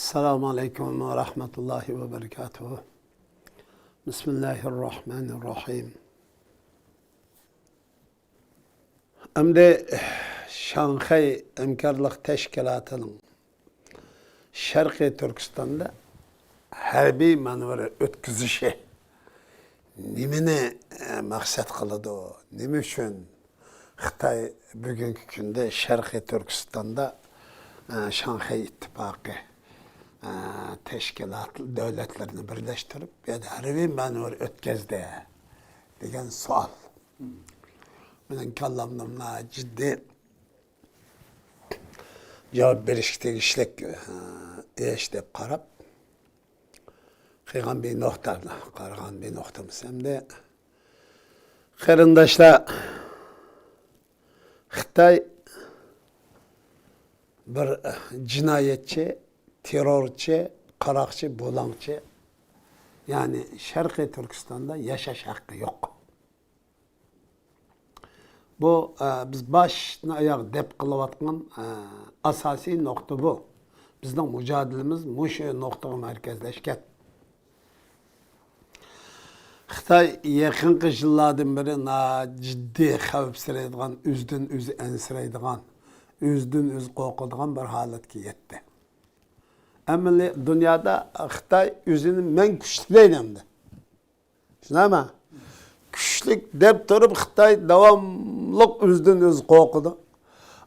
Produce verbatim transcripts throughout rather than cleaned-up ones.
السلام عليكم ورحمة الله وبركاته. بسم الله الرحمن الرحيم. ئەمدى شاڭخەي ھەمكارلىق تەشكىلاتىنىڭ شەرقىي تۈركىستاندا ھەربىي مانېۋىر ئۆتكۈزۈشى نېمىنى، ئە، مەقسەت قىلىدۇ؟ نېمە ئۈچۈن خىتاي بۈگۈنكى كۈندە شەرقىي تۈركىستاندا، ئە، شاڭخەي ئىتتىپاقى، ئە، تەشكىلات دۆلەتلىرىنى بىرلەشتۈرۈپ، بۇ يەردە ھەربىي مانېۋىر ئۆتكۈزدى دېگەن سوئال. مېنىڭ كاللامدا مۇنداق جىددىي جاۋاب بېرىشكە تېگىشلىك، ئە، ئىش دەپ قاراپ، قىلغان بىر نۇقتا، قارىغان بىر نۇقتىمىز. ئەمدى قېرىنداشلار، خىتاي بىر جىنايەتچى، تېررورچى، قاراقچى، بۇلاڭچى، يەنى شەرقىي تۈركىستاندا ياشاش ھەققى يوق. بۇ، ئە، بىز باشتىن ئاياغ دەپ قىلىۋاتقان، ئە، ئاساسىي نۇقتا بۇ. بىزنىڭ مۇجادىلىمىز مۇشۇ نۇقتىغا مەركەزلەشكەن. خىتاي يېقىنقى يىللاردىن بېرى ناھايىتى جىددىي خەۋپسىرەيدىغان، ئۆزىدىن ئۆزى ئەنسىرەيدىغان، ئۆزىدىن ئۆزى قورقىدىغان بىر ھالەتكە يەتتى. ئەمەلىي دۇنيادا خىتاي ئۆزىنى مەن كۈچلۈك دەيدۇ ئەمدى. چۈشىنەما؟ كۈچلۈك دەپ تۇرۇپ خىتاي داۋاملىق ئۆزىدىن ئۆزى قورقىدۇ.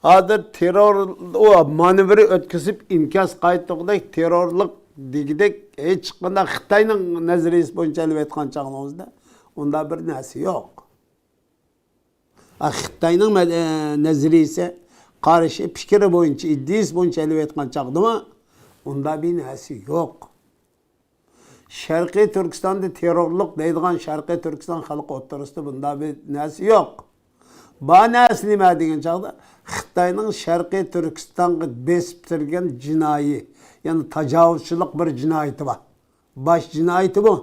ھازىر تېررور، ئۇ مانېۋىر ئۆتكۈزۈپ ئىنكاس قايتۇرغۇدەك تېررورلۇق دېگۈدەك ھېچقانداق خىتاينىڭ نەزەرىيىسى بويىچە ئېلىۋېتقان چاغىڭىزدا ئۇنداق بىر نەرسە يوق. ئا، خىتاينىڭ مە-، ئە، نەزەرىيىسى، قارىشى، پىكرى بويىچە، ئىدىيىسى بويىچە ئېلىۋېتقان چاغدىمۇ ئۇنداق بىر نەرسە يوق. شەرقىي تۈركىستاندا تېررورلۇق دەيدىغان شەرقىي تۈركىستان خەلقى ئوتتۇرىسىدا بۇنداق بىر نەرسە يوق. بار نەرسە نېمە دېگەن چاغدا، خىتاينىڭ شەرقىي تۈركىستانغا بېسىپ كىرگەن جىنايى، يەنى تاجاۋۇزچىلىق بىر جىنايىتى بار. باش جىنايىتى بۇ.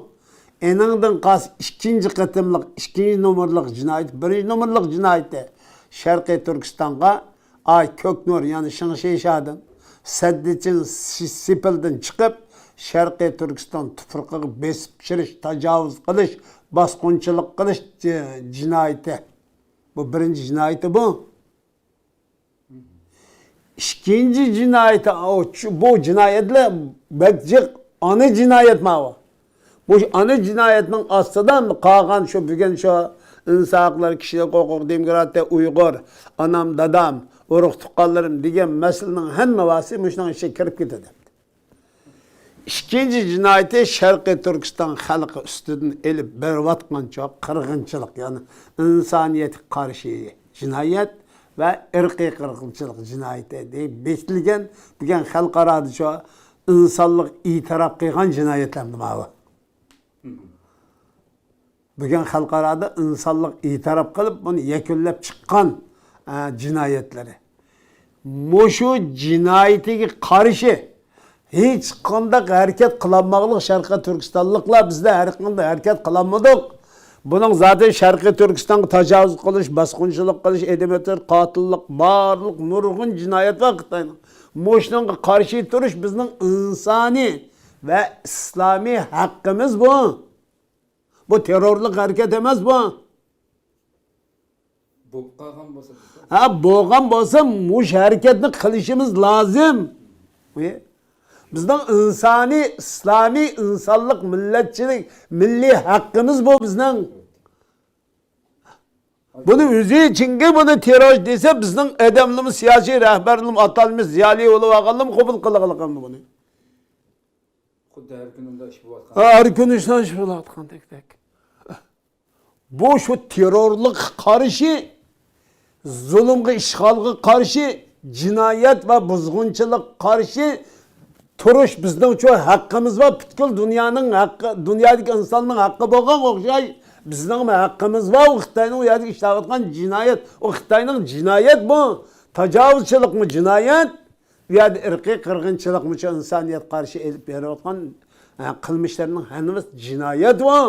ئېنىڭدىن قالسا ئىككىنچى قېتىملىق، ئىككىنچى نومۇرلۇق جىنايىت، بىرىنچى نومۇرلۇق جىنايىتى شەرقىي تۈركىستانغا، ئاي، كۆكنۇر، يەنى شىڭشىشادىن، سەددىچىن، شى-، سېپىلدىن چىقىپ، شەرقىي تۈركىستان تۇپرىقىغا بېسىپ كىرىش، تاجاۋۇز قىلىش، باسقۇنچىلىق قىلىش جى-، جىنايىتى. بۇ بىرىنچى جىنايىتى بۇ. ئىككىنچى جىنايىتى، ئاۋۇ، چۈ-، بۇ جىنايەتلەر بەك جىق، ئانا جىنايەت ماۋۇ. بۇ ئانا جىنايەتنىڭ ئاستىدا قالغان شۇ بۈگۈن شۇ ئىنسان ھەقلىرى، كىشىلىك ھوقۇق، دېموكراتىيە، ئۇيغۇر، ئانام، دادام، ئۇرۇق تۇغقانلىرىم دېگەن مەسىلىنىڭ ھەممىسى مۇشۇنىڭ ئىچىگە كىرىپ كېتىدۇ. ئىككىنچى جىنايىتى شەرقىي تۈركىستان خەلقى ئۈستىدىن ئېلىپ بېرىۋاتقان چوڭ قىرغىنچىلىق، يەنى ئىنسانىيەتكە قارشى جىنايەت ۋە ئىرقىي قىرغىنچىلىق جىنايىتى دەپ بېكىتىلگەن، بۈگۈن خەلقئارادا شۇ ئىنسانلىق ئېتىراپ قىلغان جىنايەتلەر ماۋۇ. بۈگۈن خەلقئارادا ئىنسانلىق ئېتىراپ قىلىپ، بۇنى يەكۈنلەپ چىققان، ئە، جىنايەتلىرى. مۇشۇ جىنايىتىگە قارشى ھېچقانداق ھەرىكەت قىلالماغلىق شەرقىي تۈركىستانلىقلار، بىزدە ھەرقانداق ھەرىكەت قىلالمىدۇق. بۇنىڭ زادى شەرقىي تۈركىستانغا تاجاۋۇز قىلىش، باسقۇنچىلىق قىلىش، ئېدىم ئۆتۈر، قاتىللىق، بارلىق نۇرغۇن جىنايەت ۋە خىتاينىڭ. مۇشۇنىڭغا قارشى تۇرۇش بىزنىڭ ئىنسانىي ۋە ئىسلامىي ھەققىمىز بۇ. بۇ تېررورلۇق ھەرىكەت ئەمەس بۇ. بولۇپ قالغان بولسا بىزدە. ھە، بولغان بولسا مۇشۇ ھەرىكەتنى قىلىشىمىز لازىم. ئى، بىزنىڭ ئىنسانىي، ئىسلامىي، ئىنسانلىق، مىللەتچىلىك، مىللىي ھەققىمىز بۇ بىزنىڭ. بۇنى ئۆزى، چۈنكى بۇنى تېررورچى دېسە، بىزنىڭ ئادەملىرىمىز، سىياسىي رەھبەرلىرىمىز، ئاتالمىز، زىيالىي بولۇۋالغانلىرىمىز قوبۇل قىلغانلىقىمىز بۇنى. خۇددى ھەر كۈنى ئۇنداق ئىش بولۇۋاتقان. ھە، ھەر كۈنى شۇنداق ئىش بولۇۋاتقاندەك. بۇ شۇ تېررورلۇققا قارشى، زۇلۇمغا، ئىشغالغا قارشى، جىنايەت ۋە بۇزغۇنچىلىققا قارشى تۇرۇش بىزنىڭچۇ ھەققىمىز بار. پۈتكۈل دۇنيانىڭ ھەققى، دۇنيادىكى ئىنساننىڭ ھەققى بولغان ئوخشاش، بىزنىڭمۇ ھەققىمىز بار. ئۇ خىتاينىڭ ئۇ يەردە ئىشلەۋاتقان جىنايەت، ئۇ خىتاينىڭ جىنايەت بۇ. تاجاۋۇزچىلىقمۇ جىنايەت. ئۇ يەردە ئىرقىي قىرغىنچىلىقمۇ شۇ ئىنسانىيەتكە قارشى ئېلىپ بېرىۋاتقان، ھە، قىلمىشلىرىنىڭ ھەممىسى جىنايەت ئۇ.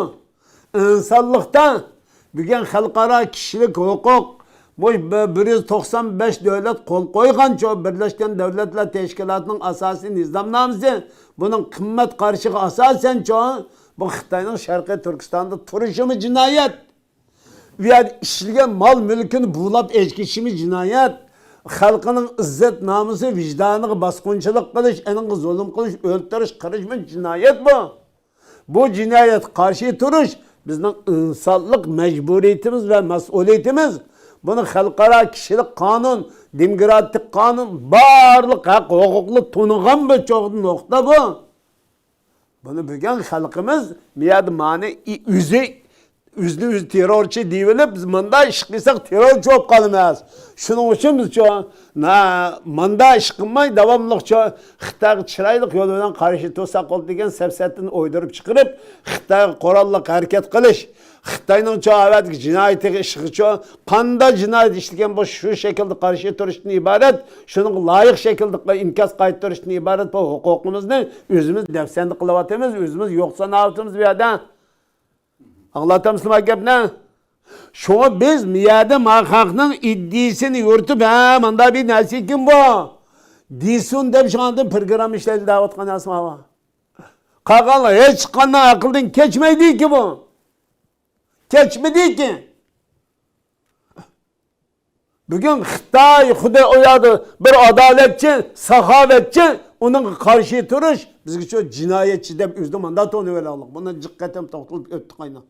ئىنسانلىقتا بۈگۈن خەلقئارا كىشىلىك ھوقۇق، بۇ بىر يۈز توقسان بەش دۆلەت قول قويغانچۇ، بىرلەشكەن دۆلەتلەر تەشكىلاتىنىڭ ئاساسىي نىزامنامىسى، بۇنىڭ قىممەت قارىشىغا ئاساسەنچۇ، بۇ خىتاينىڭ شەرقىي تۈركىستاندا تۇرۇشىمۇ جىنايەت. ئۇ يەردە ئىشلىگەن مال مۈلكىنى بۇلاپ ئەكېلىشىمۇ جىنايەت. خەلقىنىڭ ئىززەت نامۇسى، ۋىجدانىغا باسقۇنچىلىق قىلىش، ئېنىڭغا زۇلۇم قىلىش، ئۆلتۈرۈش، قىرىشمۇ جىنايەت بۇ. بۇ جىنايەتكە قارشى تۇرۇش بىزنىڭ ئىنسانلىق مەجبۇرىيىتىمىز ۋە مەسئۇلىيىتىمىز. بۇنى خەلقئارا كىشىلىك قانۇن، دېموكراتىك قانۇن، بارلىق ھەق ھوقۇقلار تونۇغان بىر چوغدا نۇقتا بۇ. بۇنى بۈگۈن خەلقىمىز بۇ يەردە مانى ئۆزى، ئۆزىنى ئۆزى تېررورچى دېيىۋېلىپ، بىز مۇنداق ئىش قىلساق تېررورچى بولۇپ قالىمىز. شۇنىڭ ئۈچۈن بىزچۇ، نا-، مۇنداق ئىش قىلماي، داۋاملىقچۇ خىتايغا چىرايلىق يول بىلەن قارشى تۇرساق بولىدۇ دېگەن سەپسەتىنى ئويدۇرۇپ چىقىرىپ، خىتايغا قوراللىق ھەرىكەت قىلىش، خىتاينىڭچۇ ئەۋەتكى جىنايىتىگە ئىشىغىچۇ، قانداق جىنايەت ئىشلىگەن بولسا شۇ شەكىلدە قارشى تۇرۇشتىن ئىبارەت، شۇنىڭغا لايىق شەكىلدە ئىنكاس قايتۇرۇشتىن ئىبارەت بۇ ھوقۇقىمىزنى ئۆزىمىز دەپسەندە قىلىۋاتىمىز، ئۆزىمىز يوق ساناۋاتىمىز بۇ يەردە. ئاڭلاتامسىلەر گەپنى؟ شۇڭا بىز مۇ يەردە ما خەقنىڭ ئىدىيىسىنى يورۇتۇپ، ھە، ماندا بىر نەرسە ئىكەن بۇ، دېسۇن دەپ شۇڭاندىن پروگرامما ئىشلەيلى دەۋاتقان نەرسە ماۋۇ. قالغانلار ھېچقانداق ئەقىلدىن كەچمەيدىكى بۇ. كەچمىدىكى. بۈگۈن خىتاي خۇددى ئۇ يەردە بىر ئادالەتچى، ساخاۋەتچى، ئۇنىڭغا قارشى تۇرۇش بىزگىچۇ جىنايەتچى دەپ ئۆزىنى ماندا تونۇۋېلىڭلار. بۇنى جىق قېتىم توختىلىپ ئۆتتۇق ئاينا.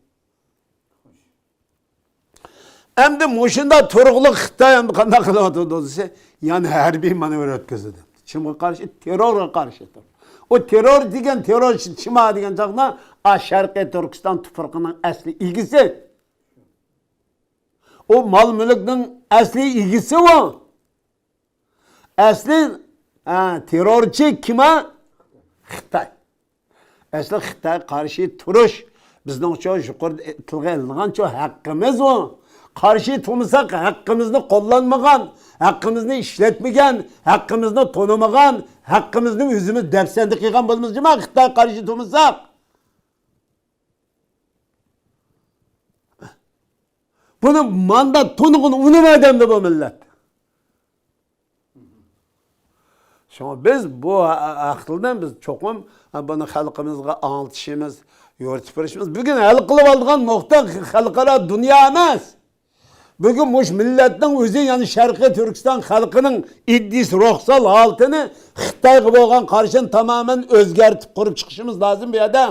ئەمدى مۇشۇنداق تۇرۇقلۇق خىتاي ئەمدى قانداق قىلىۋاتىدۇ دېسە، يەنە ھەربىي مانېۋىر ئۆتكۈزىدۇ. كىمگە قارشى؟ تېررورغا قارشى تۇر. ئۇ تېررور دېگەن، تېررورچى چىما دېگەن چاغدا، ئا شەرقىي تۈركىستان تۇپرىقىنىڭ ئەسلى ئىگىسى. ئۇ مال مۈلۈكنىڭ ئەسلى ئىگىسى ئۇ. ئەسلى، ھە، تېررورچى كىم ھە؟ خىتاي. ئەسلى خىتايغا قارشى تۇرۇش بىزنىڭچۇ يۇقىرىدا تىلغا ئېلىنغانچۇ ھەققىمىز ئۇ. قارشى تۇرمىساق، ھەققىمىزنى قوللانمىغان، ھەققىمىزنى ئىشلەتمىگەن، ھەققىمىزنى تونۇمىغان، ھەققىمىزنى ئۆزىمىز دەپسەندە قىلغان بولىمىز جۇما، خىتايغا قارشى تۇرمىساق. بۇنى ماندا تونۇغىنى ئۇنىمايدۇ ئەمدى بۇ مىللەت. شۇڭا بىز بۇ ھەقتىن بىز چوقۇم بۇنى خەلقىمىزغا ئاڭلىتىشىمىز، يورۇتۇپ بېرىشىمىز. بۈگۈن ھەل قىلىۋالىدىغان نۇقتا خەلقئارا دۇنيا ئەمەس. بۈگۈن مۇشۇ مىللەتنىڭ ئۆزى، يەنى شەرقىي تۈركىستان خەلقىنىڭ ئىدىيىسى، روھسال ھالىتىنى خىتايغا بولغان قارىشىنى تامامەن ئۆزگەرتىپ قۇرۇپ چىقىشىمىز لازىم بۇ يەردە.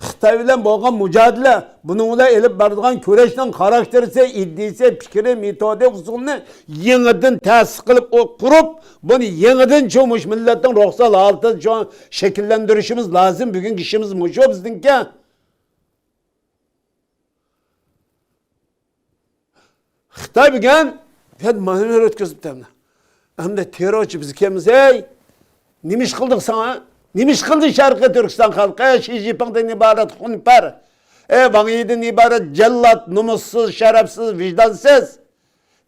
خىتاي بىلەن بولغان مۇجادىلە، بۇنىڭ بىلەن ئېلىپ بارىدىغان كۈرەشنىڭ خاراكتېرىسى، ئىدىيىسى، پىكرى، مېتودى، ئۇسۇلىنى يېڭىدىن تەسىس قىلىپ، ئو-، قۇرۇپ، بۇنى يېڭىدىن چوڭ مۇشۇ مىللەتنىڭ روھسال ھالىتىنى چوڭ شەكىللەندۈرۈشىمىز لازىم. بۈگۈنكى ئىشىمىز مۇشۇ بىزنىڭكى. خىتاي بۈگۈن مانېۋىر ئۆتكۈزۈپتۇ ئەمدى. ئەمدى تېررورچى بىز ئىكەنمىز، ھەي! نېمە ئىش قىلدۇق ساڭا؟ نېمە ئىش قىلدى شەرقىي تۈركىستان خەلقى؟ شى جىنپىڭدىن ئىبارەت خۇنپەر، ئەي، ۋاڭ يىدىن ئىبارەت جاللات، نومۇسسىز، شەرەپسىز، ۋىجدانسىز.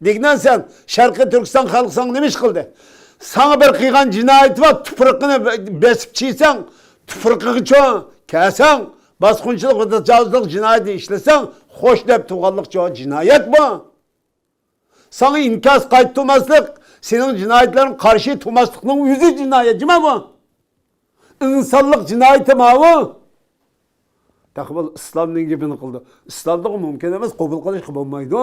دېگىنە سەن، شەرقىي تۈركىستان خەلقى ساڭا نېمە ئىش قىلدى؟ ساڭا بىر قىلغان جىنايىتى بار، تۇپرىقىنى بېسىپ چىيسەڭ، تۇپرىقىغىچۇ كەلسەڭ، باسقۇنچىلىق ۋە تاجاۋۇزلۇق جىنايىتىنى ئىشلىسەڭ، خوش دەپ تۇرغانلىقچۇ جىنايەت بۇ. ساڭا ئىنكاس قايتۇرماسلىق، سېنىڭ جىنايەتلىرىڭگە قارشى تۇرماسلىقنىڭ ئۆزى جىنايەت جۇما بۇ. ئىنسانلىق جىنايىتى ماۋۇ. تېخى بۇ ئىسلامنىڭ گېپىنى قىلدى. ئىسلامدا مۇمكىن ئەمەس، قوبۇل قىلىشقا بولمايدۇ.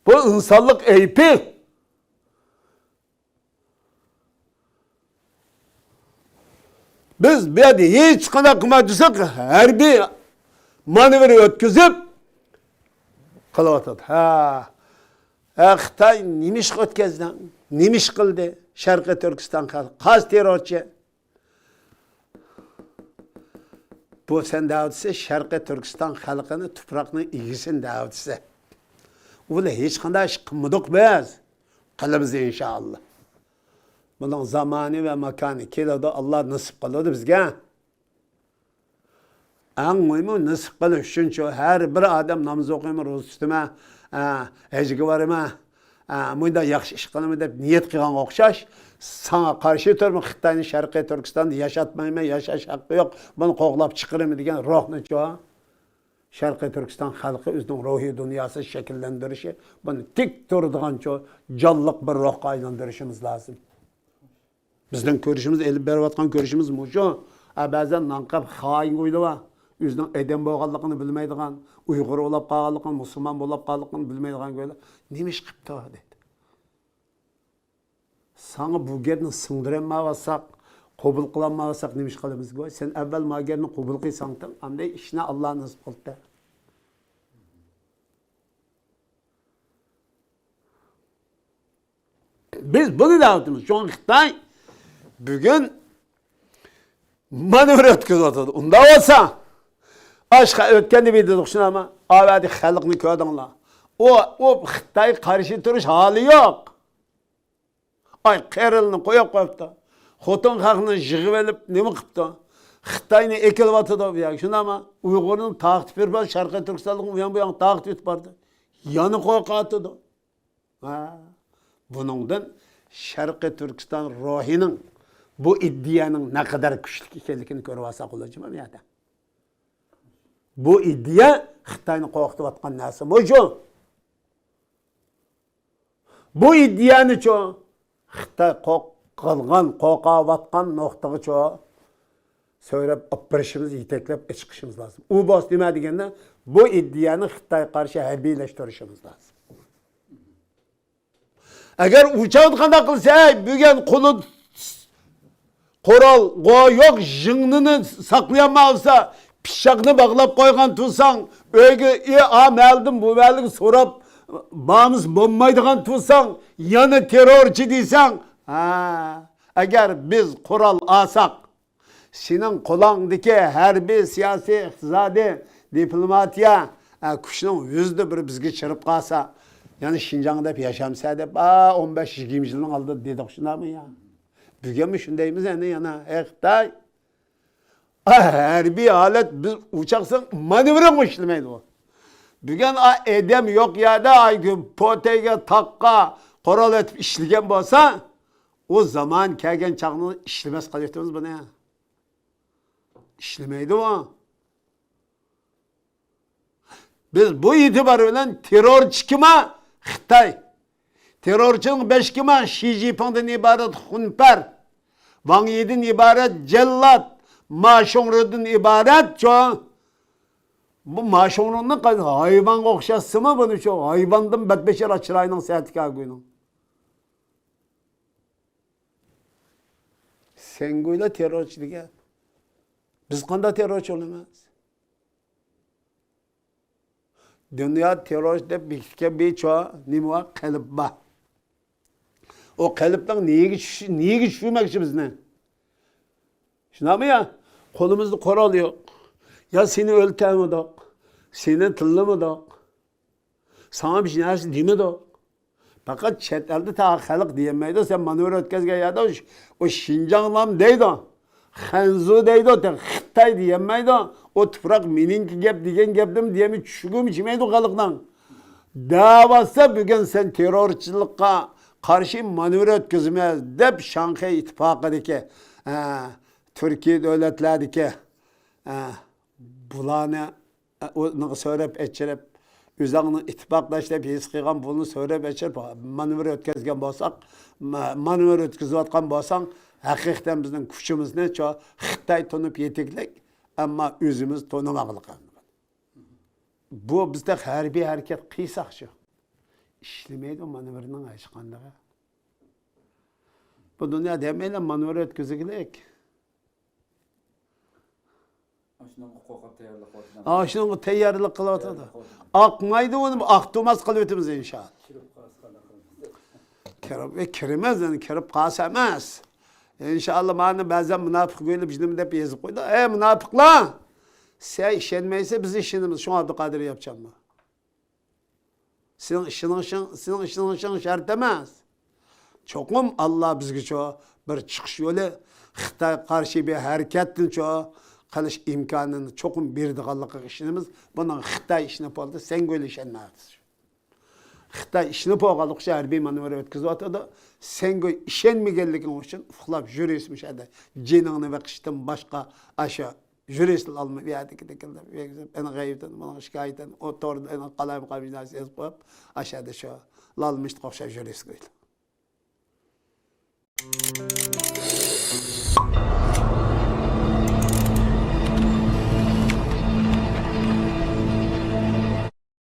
بۇ ئىنسانلىق ئەيىبى. بىز بۇ يەردە ھېچقانداق قىلماي تۇرساق، ھەربىي مانېۋىر ئۆتكۈزۈپ قىلىۋاتىدۇ. ھە. ھە، خىتاي نېمە ئىشقا ئۆتكۈزدى؟ نېمە ئىش قىلدى؟ شەرقىي تۈركىستان خەلقى قايسى تېررورچى؟ بۇ سەن دەۋاتىسى شەرقىي تۈركىستان خەلقىنى، تۇپراقنىڭ ئىگىسىنى دەۋاتىسى. ئۇ بىلەن ھېچقانداق ئىش قىلمىدۇق بىز. قىلىمىز ئىنشائاللا. بۇنىڭ زامانى ۋە ماكانى كېلىدۇ، ئاللا نېسىپ قىلىدۇ بىزگە. ئەڭ مۇھىمى نېسىپ قىلىش ئۈچۈنچۇ، ھەر بىر ئادەم ناماز ئوقۇيمەن، روزا تۇتىمەن، ئە، ھەجگە بارىمەن، ئە، مۇنداق ياخشى ئىش قىلىمەن دەپ نىيەت قىلغانغا ئوخشاش، ساڭا قارشى تۇرىمەن، خىتاينى شەرقىي تۈركىستاندا ياشاتمايمەن، ياشاش ھەققى يوق، بۇنى قوغلاپ چىقىرىمەن دېگەن روھنىچۇ. شەرقىي تۈركىستان خەلقى ئۆزىنىڭ روھىي دۇنياسىنى شەكىللەندۈرۈشى، بۇنى تىك تۇرىدىغانچە جانلىق بىر روھقا ئايلاندۇرۇشىمىز لازىم. بىزنىڭ كۆرۈشىمىز، ئېلىپ بېرىۋاتقان كۆرۈشىمىز مۇشۇ. ئە، بەزەن نانقەپ خائىن گويلار بار. ئۆزىنىڭ ئادەم بولغانلىقىنى بىلمەيدىغان، ئۇيغۇر بولاپ قالغانلىقىنى، مۇسۇلمان بولاپ قالغانلىقىنى بىلمەيدىغان گويلار. نېمە ئىش قىپتۇ؟ دەيدۇ. ساڭا بۇ گەپنى سىڭدۈرەلمەيۋاتساق، قوبۇل قىلالمايۋاتساق نېمە ئىش قىلىمىز؟ سەن ئەۋۋەل ما گەپنى قوبۇل قىلساڭتىڭ، ئاندىن ئىشنى ئاللا نېسىپ قىلدى. بىز بۇنى دەۋاتىمىز. شۇڭا خىتاي بۈگۈن مانېۋىر ئۆتكۈزۈۋاتىدۇ. ئۇنداق بولسا، ئاشقا ئۆتكەندە بىر دېدۇق، شۇنداقمۇ؟ ئاۋەدە خەلقنى كۆردۈڭلار. ئۇ، ئۇ خىتاي قارشى تۇرۇش ھالى يوق. ئاي، قېرىلنى قويۇپ قويۇپتۇ. خوتۇن خەقنى يىغىۋېلىپ نېمە قىپتۇ؟ خىتاينى ئېكىلىۋاتىدۇ بۇ يەرگە، شۇنداقمۇ؟ ئۇيغۇرنى تارقىتىپ بېرىپ، شەرقىي تۈركىستانلىقنى ئۇيان بۇيان تارقىتىپ بارىدۇ. يەنە قورقۇۋاتىدۇ. ھە. بۇنىڭدىن شەرقىي تۈركىستان روھىنىڭ، بۇ ئىدىيەنىڭ نەقەدەر كۈچلۈك ئىكەنلىكىنى كۆرۈۋالساق بولىدۇ، جۇمۇ يەردە. بۇ ئىدىيە خىتاينى قورقۇتۇۋاتقان نەرسە مۇشۇ. بۇ ئىدىيەنىچۇ خىتاي قورققان، قورقاۋاتقان نۇقتىغىچۇ سۆرەپ ئاپىرىشىمىز، يېتەكلەپ ئېچىقىشىمىز لازىم. ئۇ بولسا نېمە دېگەندە، بۇ ئىدىيەنى خىتايغا قارشى ھەربىيلەشتۈرۈشىمىز لازىم. ئەگەر ئۇ چاغدا قانداق قىلسا، ھەي، بۈگۈن قولى قورالغا يوق، ژىڭنىنى ساقلىيالمايۋاتسا، پىچاقنى باغلاپ قويغان تۇرساڭ، ئۆيگە، ئى، ئا مەھەللىدىن بۇ مەھەللىگە سوراپ بارمىسا بولمايدىغان تۇرساڭ، يەنە تېررورچى دەيسەن. ھە، ئەگەر بىز قورال ئالساق، سېنىڭ قولۇڭدىكى ھەربىي، سىياسىي، ئىقتىسادىي، دىپلوماتىيە، ئە، كۈچنىڭ يۈزدە بىرى بىزگە چىرىپ قالسا، يەنە شىنجاڭ دەپ ياشامسەن دەپ، ئا، ئون بەش يىگىرمە يىلنىڭ ئالدىدا دېدۇق، شۇنداقمۇ يا؟ بۈگۈنمۇ شۇندايمىز ئەنە يەنە، ئەي خىتاي. ئا، ھەربىي ھالەت بىز ئۇچاقساق مانېۋىرمۇ ئىشلىمەيدۇ. بۈگۈن، ئا، ئادەم يوق يەردە، ئاي، پوتەيگە، تاغقا قورال ئېتىپ ئىشلىگەن بولسا، ئۇ زامان كەلگەن چاغدا ئىشلىمەس قىلىۋېتىمىز بۇنى. ئىشلىمەيدۇ ئۇ. بىز بۇ ئېتىبار بىلەن تېررورچى كىما؟ خىتاي. تېررورچىنىڭ بېشى كىما؟ شى جىنپىڭدىن ئىبارەت خۇنپەر. ۋاڭ يىدىن ئىبارەت جەللات. ما شۇڭرىدىن ئىبارەت چۇ. بۇ ما شۇڭرىنى ھايۋانغا ئوخشاتسىمۇ بۇنى شۇ ھايۋاندىن بەتبەشىراق چىراينىڭ سەتى كەلگۈينىڭ. سەنگۇيلا تېررورچى دېگەن. بىز قانداق تېررورچى بولىمىز؟ دۇنيا تېررورچى دەپ بېكىتكەن بىر چوڭ نېمە بار؟ قېلىپ بار. ئۇ قېلىپنىڭ نېگە چۈش-، نېگە چۈشۈرمەكچى بىزنى؟ شۇنداقمۇ يا؟ قولىمىزدا قورال يوق. يا سېنى ئۆلتۈرمىدۇق، سېنى تىللىمىدۇق. ساڭا بىر نەرسە دېمىدۇق. پەقەت چەت ئەلدە تا خەلق دېيەلمەيدۇ، سەن مانېۋىر ئۆتكۈزگەن يەردە ئۇ ش-، ئۇ شىنجاڭلام دەيدۇ. خەنزۇ دەيدۇ، تېخى خىتاي دېيەلمەيدۇ. ئۇ تۇپراق مېنىڭكى گەپ دېگەن گەپنىمۇ دېيەلمەي، چۈشىگىمۇ چىمەيدۇ خەلقنىڭ. دەۋاتسا بۈگۈن سەن تېررورچىلىققا قارشى مانېۋىر ئۆتكۈزىمىز دەپ شاڭخەي ئىتتىپاقىدىكى، ئە، تۈركىي دۆلەتلەردىكى، ئە، بۇلارنى ئۇنىڭغا سۆرەپ ئەچىرىپ، ئۆزۈڭنى ئىتتىپاقداش دەپ ھېس قىلغان بۇنى سۆرەپ ئەچىرىپ، مانېۋىر ئۆتكۈزگەن بولساق، ما-، مانېۋىر ئۆتكۈزۈۋاتقان بولساڭ، ھەقىقەتەن بىزنىڭ كۈچىمىزنى چو-، خىتاي تونۇپ يېتىكلىك، ئەمما ئۆزىمىز تونۇماغلىق. بۇ بىز تېخى ھەربىي ھەرىكەت قىلساقچۇ، ئىشلىمەيدۇ مانېۋىرنىڭ ھېچقاندىقى. بۇ دۇنيادا ھەممەيلەن مانېۋىر ئۆتكۈزگۈلۈك. ئاشۇنىڭغا قورقۇپ تەييارلىق قىلىۋاتىدۇ. ئاشۇنىڭغا تەييارلىق قىلىۋاتىدۇ. تەييارلىق قىلىۋاتىدۇ. ئاقمايدۇ، ئۇنى ئاقتۇرماس قىلىۋېتىمىز، ئىنشائاللا. چىرىپ قالسا قانداق قىلىمىز؟ كىرىپ، ئە، كىرىمىز، يەنى كىرىپ قالسا ئەمەس. ئىنشائاللا، مانا بەزەن مۇناپىق گۆيلەپ نېمە دەپ يېزىپ قويدى. ئەي مۇناپىقلار! سەن ئىشەنمەيسەن، بىز ئىشىنىمىز. شۇڭا ئابدۇقادىر ياپچانمۇ؟ سېنىڭ ئىشىنىشىڭ، سېنىڭ ئىشىنىشىڭ شەرت ئەمەس. چوقۇم ئاللا بىزگىچۇ بىر چىقىش يولى، خىتايغا قارشى بىر ھەرىكەتنىچۇ قىلىش ئىمكانىنى چوقۇم بېرىدىغانلىقىغا ئىشىنىمىز. بۇنىڭغا خىتاي ئىشىنىپ بولدى، سەنگۇيلا ئىشەنمەيسەن. خىتاي ئىشىنىپ بولغانلىقى ئۈچۈن ھەربىي مانېۋىر ئۆتكۈزۈۋاتىدۇ. سەنگۇي ئىشەنمىگەنلىكىڭ ئۈچۈن ئۇخلاپ يۈرىسەن مۇشۇ يەردە. جېنىڭنى بېقىشتىن باشقا ئاشۇ يۇرىست لالما بۇ يەردىكىدەك، ئېنى غەيۋىتىن، بۇنىڭ شىكايىتىن، ئۇ توردا ئېنى قالايمىقان بىر نەرسە يېزىپ قويۇپ، ئاشۇ يەردە شۇ لالما ئىشقا ئوخشاش يۇرىست قويدى.